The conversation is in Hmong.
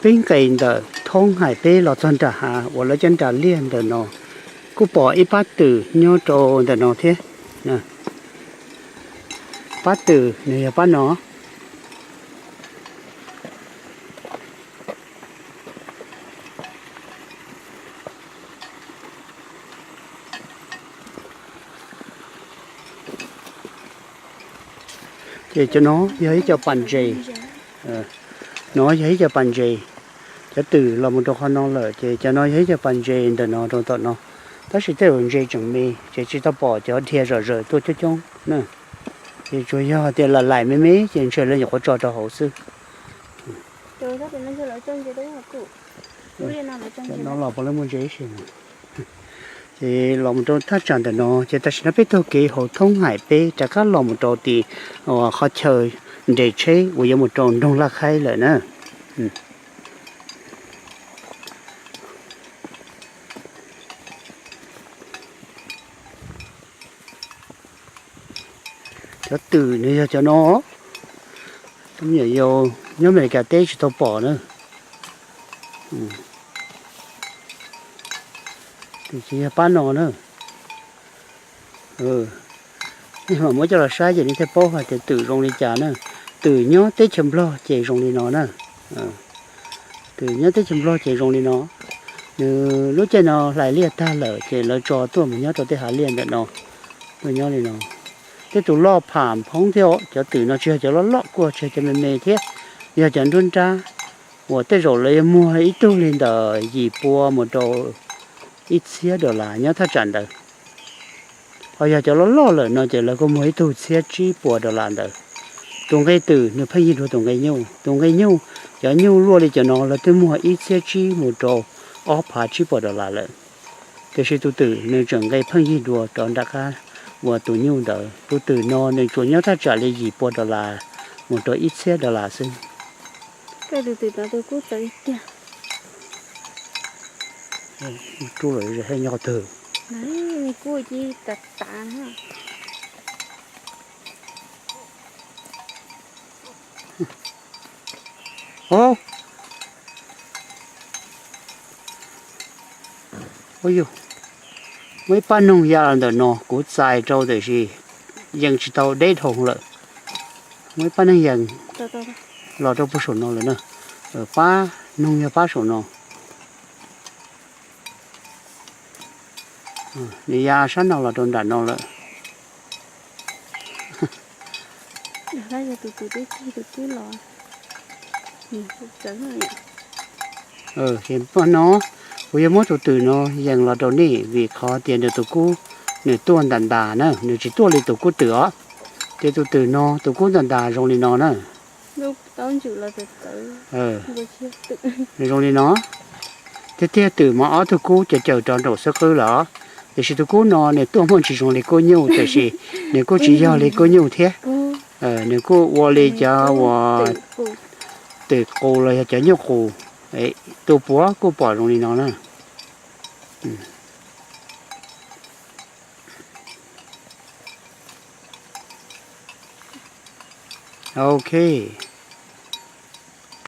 Peb nqes ntawm thoob hais peb los txog nram hav uas lawv cov nram liaj ntawm no, kuj pom ib pab twm nyob rau ntawm no thiab. Pab twm nws yog pab no. Ces cov no yog ib co pas ntses. No yog ib co pas ntses. Cov twm los mus rau qhov no lawm ces cov no yog ib co pas ntses ntawm no rau tom no. Tab sis tej zaum ntses tseem me ces tsis tau pom cov dhia zom zaws tuaj coob coob na. Ces tsuas yog tias lam laim me me ces ntshe lawv nyuam qhuav tso rau hauv xwb. Cov no los puav leej muaj ntses ib si. Ces los mus rau thaj tsam ntawm no ces tam sim no peb taug kev hauv thoob hais peb rov qab los mus rau tim qhov chaw nres tsheb uas yuav mus rau nroog Laj Khaib lawm na. Cov twm nws yog cov no, me nyuam yaus nyob Amelikas teb tsis tau pom na. Twm tsis yog pab no na. Nej mam muab coj los saib ces nej thiaj paub hais tias twm zoo li cas na. Twm nyob teb chaws Nplog ces zoo li no na. Twm nyob teb chaws Nplog ces zoo li no. Nws lub caij no hlais liaj tag lawm ces lawv tso tuaj mus nyob rau tej hav liaj ntawm no, tuaj nyob li no. Tej tus loj pham phoob thiab os. Cov twm no tsis yog cov loj loj, kuj tsis yog cov me me thiab, yog cov nruab nrab uas tej zaum lawv yuav muag ib tug li ntawm yim pua mus rau ib txhiab dollar nyob thaj tsam ntawd. Ho yog cov loj loj lawm no ces lawv kuj muag ib tug txhiab tsib puas dollar ntawd. Tus nqe twm nws pheej yig dua tus nqe nyuj. Tus nqe nyuj, cov nyuj luaj li cov no lawv twb muag ib txhiab tsib mus rau ob phav tsib puas dollar lawm. Tiam sis tus twm nws tseem nqe pheej yig dua rov nram qab uas tus nyuj ntawd. Tus twm no nws tsuas nyob thaj tsam li yim pua dollar mus rau ib txhiab dollar xwb. Rub lawm nyob qhov twg? Ua yog muaj ib pab noog ya los ntawm no, kuv txais rau tiam sis yees tsis tau, deb dhau lawm. Muaj ib pab neeg yees los rau puag saum no lawm na. Pab noog yog pab saum no. Nws ya sab no los rau nram no lawm. Ces no kuv yuav muab tus twm no yees los rau nej vim qhov tias nws tus kub nws tuaj ntas ntas na, nws tsis tuaj li tus kub twm os. Ces tus twm no tus kub ntas ntas zoo li no na. Nws zoo li no. Tiag tiag twm mas ob tug kub caws caws rov nraum xwb qwb lawm os. Tiam sis tus kub no nws tuaj muaj tsis zoo li kub nyuj, tiam sis nws kuj tsis yog li kub nyuj thiab. Nws kuj ua li cov uas twm qus los yog cov nyuj qus. Tus puav kuj pom zoo li no na. Ok.